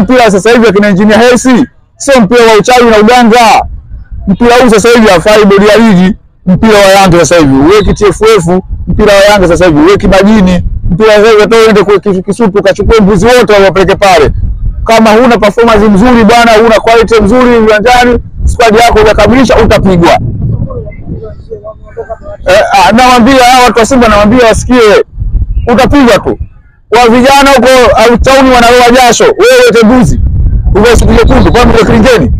Mpira sasa hivi akina Engineer Hersi sio mpira wa uchawi na uganga. Mpira huu sasa hivi hafai bodi ya ligi. Mpira wa Yanga sasa hivi uweki TFF, mpira wa Yanga sasa hivi uweki majini, mpira sasa hivi hata uende kwa Kisutu ukachukue mbuzi wote wapeleke pale. Kama huna performance nzuri bwana, huna quality nzuri uwanjani, squad yako hujakamilisha, utapigwa. Nawaambia hao watu wa Simba, nawaambia wasikie, utapigwa tu. Wa vijana huko town wanaloa jasho, wewe lete mbuzi uwe siku nyekundu kwa mimi kringeni.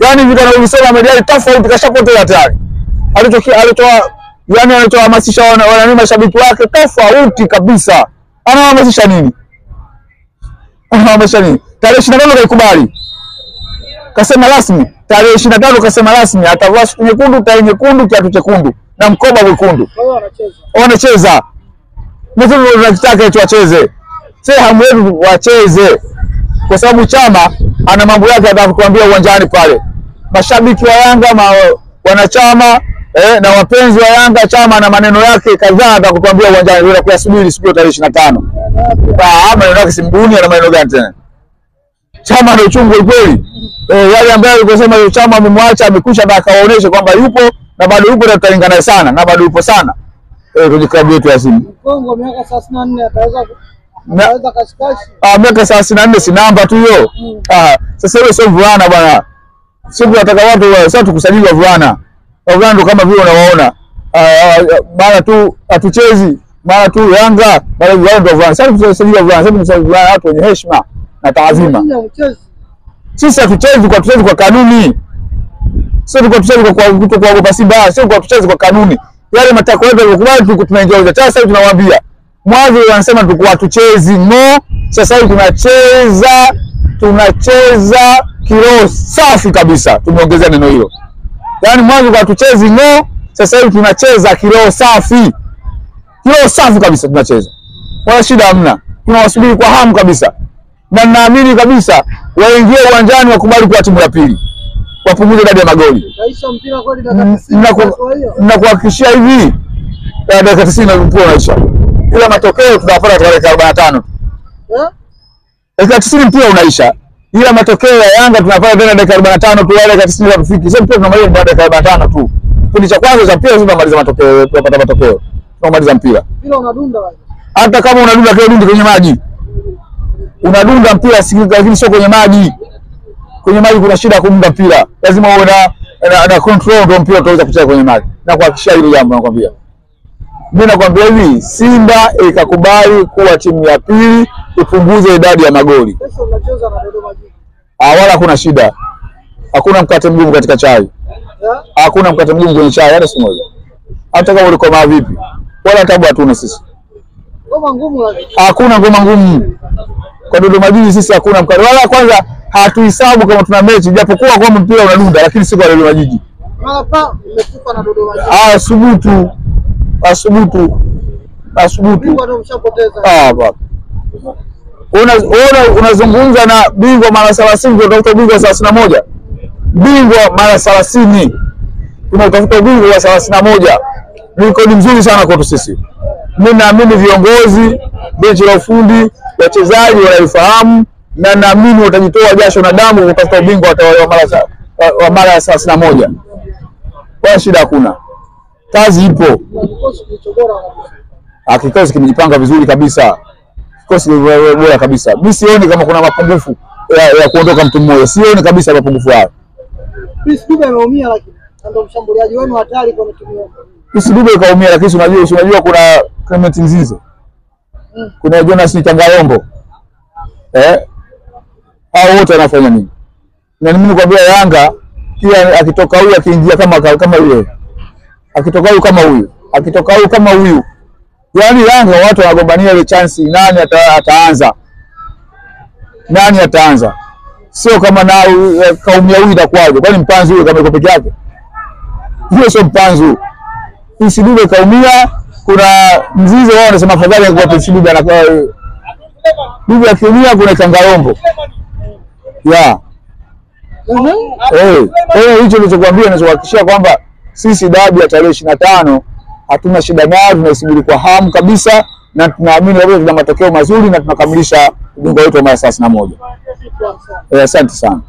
Yaani vitu anavyosema Mediali tofauti, kashapotea tayari. Alitoa yani anatohamasisha wana mashabiki wake tofauti kabisa. Anahamasisha nini? Anahamasisha nini? Tarehe 25 kaikubali. Kasema rasmi, tarehe 25 kasema rasmi atavaa siku nyekundu, tarehe nyekundu, kiatu chekundu na mkoba mwekundu. Wanacheza. Mimi tunataka eti wacheze. Sio hamu yetu wacheze. Kwa sababu Chama ana mambo yake atakayokuambia uwanjani pale. Mashabiki wa Yanga, wanachama na wapenzi wa Yanga, Chama na maneno yake kadhaa atakuambia uwanjani. Bila kuyasubiri siku ya tarehe 25. Ah, maneno yake simbuni, ana maneno gani tena? Chama ndio uchungu kweli. Yale ambayo alikosema Chama amemwacha amekwisha, na akawaonesha kwamba yupo na bado yupo na tutalingana sana na bado yupo sana. Kwenye klabu yetu ya Simba. Mkongo miaka 34 ataweza kashikashi. Miaka 34 si namba tu hiyo. Sasa hiyo sio vulana bwana. Sio tunataka watu sasa tukusajili wavulana. Wavulana ndio kama vile unawaona. Mara tu hatuchezi, mara tu Yanga, mara wao ndio wavulana. Sasa tukusajili wavulana, sasa tukusajili watu wenye heshima na taadhima. Sisi hatuchezi kwa tuchezi kwa kanuni. Sio kwa tuchezi kwa kutokuogopa Simba, sio kwa tuchezi kwa kanuni. Yale matakwa yetu yaliyokubali tunaingia uwanjani. Sasa hivi tunawaambia. Mwanzo wanasema tulikuwa tuchezi no, sasa hivi tunacheza kiroho safi kabisa. Tumeongezea neno hilo. Yaani mwanzo kwa tuchezi no, sasa hivi tunacheza kiroho safi. Kiroho safi kabisa tunacheza. Wala shida hamna. Tunawasubiri kwa hamu kabisa. Na naamini kabisa waingie uwanjani wakubali kuwa timu ya pili. Wapunguze idadi ya magoli. Na kuhakikishia hivi dakika 90 mpira unaisha. Ila matokeo tunapata kwa dakika 45. Dakika 90 mpira unaisha. Ila matokeo ya Yanga tunapata tena dakika 45 tu, wale dakika 90 hatufiki. Sasa mpira tunamaliza baada ya dakika 45 tu. Kipindi cha kwanza cha mpira tunamaliza matokeo, tunapata matokeo. Tunamaliza mpira. Mpira unadunda basi. Hata kama unadunda kwa dundi kwenye maji. Unadunda mpira lakini sio kwenye maji. Kwenye maji kuna shida kumda mpira. Lazima uwe na control ndio mpira utaweza kucheza kwenye maji. Na kuhakikishia hilo jambo nakwambia. Mimi nakwambia hivi, Simba ikakubali kuwa timu ya pili, ipunguze idadi ya magoli. Wala hakuna shida. Hakuna mkate mgumu katika chai. Hakuna mkate mgumu kwenye chai hata siku moja. Hata kama ulikomaa vipi. Wala tabu hatuna sisi. Ngoma ngumu lakini. Hakuna ngoma ngumu. Kwa Dodoma Jiji sisi hakuna mkate. Wala kwanza hatuhesabu kama tuna mechi, japokuwa kwamba mpira unadunda lakini si kwa Dodoma Jiji. Mara pa mmekufa na Dodoma Jiji. Asubutu. Asubutu. Asubutu. Bingwa mshapoteza. Baba. Unazungumza na bingwa mara 30, unatafuta bingwa 31. Bingwa mara 30. Tunatafuta bingwa wa 31. Ni rekodi nzuri sana kwetu sisi. Mimi naamini viongozi, benchi la ufundi, wachezaji wanaifahamu na naamini watajitoa jasho na damu kutafuta ubingwa wa mara 31. Kwa shida hakuna. Kazi ipo. Kikosi kimejipanga vizuri kabisa. Kikosi bora kabisa. Mimi sioni kama kuna mapungufu ya kuondoka mtu mmoja. Sioni kabisa mapungufu hayo. Dube ameumia lakini ndio mshambuliaji wenu hatari kwa timu yenu. Dube kaumia lakini unajua kuna Clement Mzize. Kuna Jonas Tangalombo. Hao wote wanafanya nini? Na mimi nikwambia Yanga kila akitoka huyu akiingia kama yule. Akitoka huyu kama huyu, akitoka huyu kama huyu. Yaani Yanga watu wanagombania ile chance, nani ataanza. Nani ataanza? Sio kama na kaumia huyu itakuwaje? Kwani mpanzu huyu kama yuko peke yake? Hiyo sio mpanzu. Dube kaumia, kuna Mzize wao wanasema afadhali angekuwa Dube anakuwa Dube akiumia kuna Tangalombo. Ya. Hicho nilichokuambia ninachohakikishia kwamba sisi dabi ya tarehe 25 hatuna shida nayo, tunaisubiri kwa hamu kabisa na tunaamini kabisa tuna matokeo mazuri na tunakamilisha ubingwa wetu wa mara 31. Shukrani sana. Asante sana.